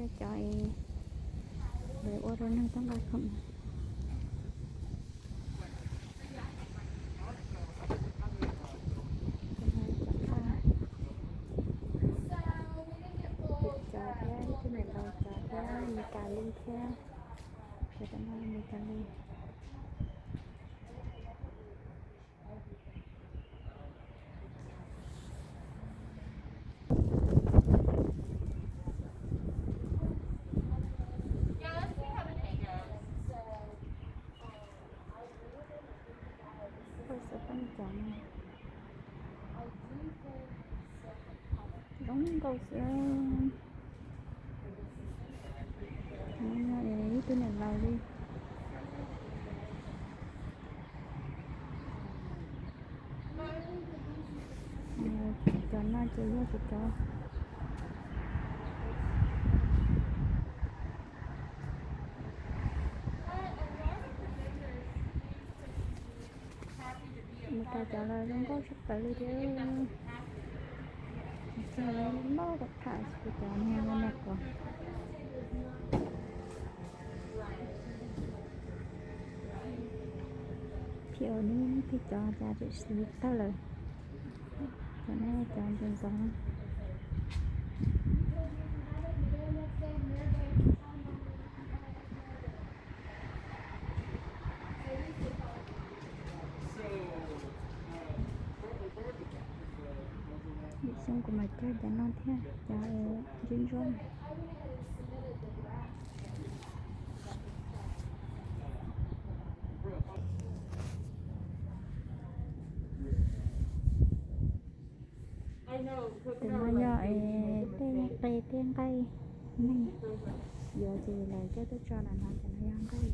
Cov es lawv ua rau neeg toj nqa khoom. Cov thiab, ib tug niam laus cov thiab, Meskas li thiab, sawv daws noj Meskas li. Xov tooj cov no zoo nkauj xwb. Ib tug niam laus li. Cov no ces yog cov, cov Meskas cov los zoo nkauj tshaj plaws li thiab. Txog lawv loj kom tham kuv cov no no kuv thiab. Neb tej cov cas tseem siv tawg lawm. Cov no cov ntxoov ntxoov. Lwm xyoo kuv mam cog cov no thiab, cov ntsuab ntsuab. Tus no yog es tej qe tej nqaij neeg yuav ces lawv coj tuaj tso ntawm no, cov no yog nqaij.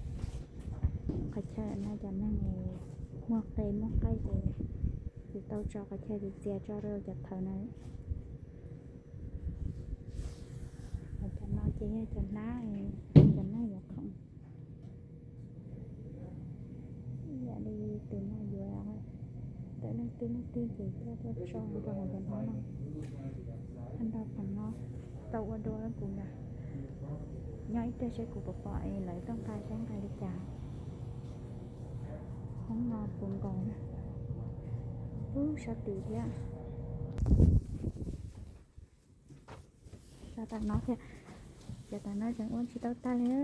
Qhov chaw no cov neeg muaj qe muaj nqaij ces yus tau tso qhov chaw txias txias tso rau cov thawv na. Cov no ces yog cov hnab, cov neeg yuav khoom. Yam li tus no yuav tawm leej twg leej twg ces coj tuaj tso rau hauv cov no no. Nrog khoom no tau ua dua kuv na. Nyob ib pliag seb kuv puas pom es lawv toj nqa saib nqa li cas. Hoob no puv nkaus na. Ub, sab tid thiab. Sab tam no thiab. Cov tam no tseem ua tsis tau tag li.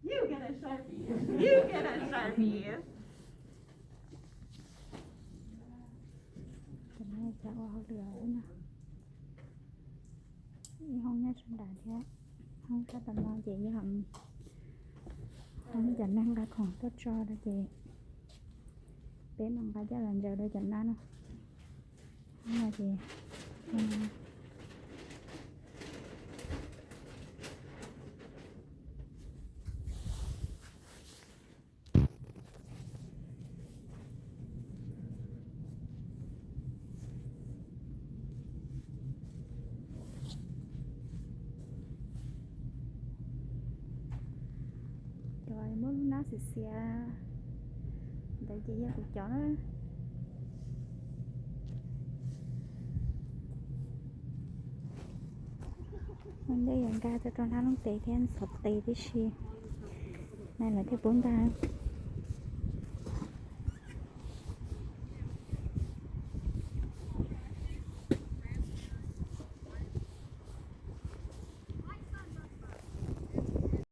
You get a Sharpie. You get a Sharpie. Cov no cov ua hauj lwm na. Ib hoob nyob sab nrad thiab. Hoob sab tom no ces yog hoob cov neeg nqa khoom tuaj tso rau ces peb mam nqa coj los ntsaws rau cov nab no. Hoob no ces Cov muab lub hnab xiav xiav ntawd ces yog kuv cov na. Ua ntej yuav nkag tuaj rau hnab looj tes thiab ntxhov tes tib si. Nais lawv thiaj pub nkag.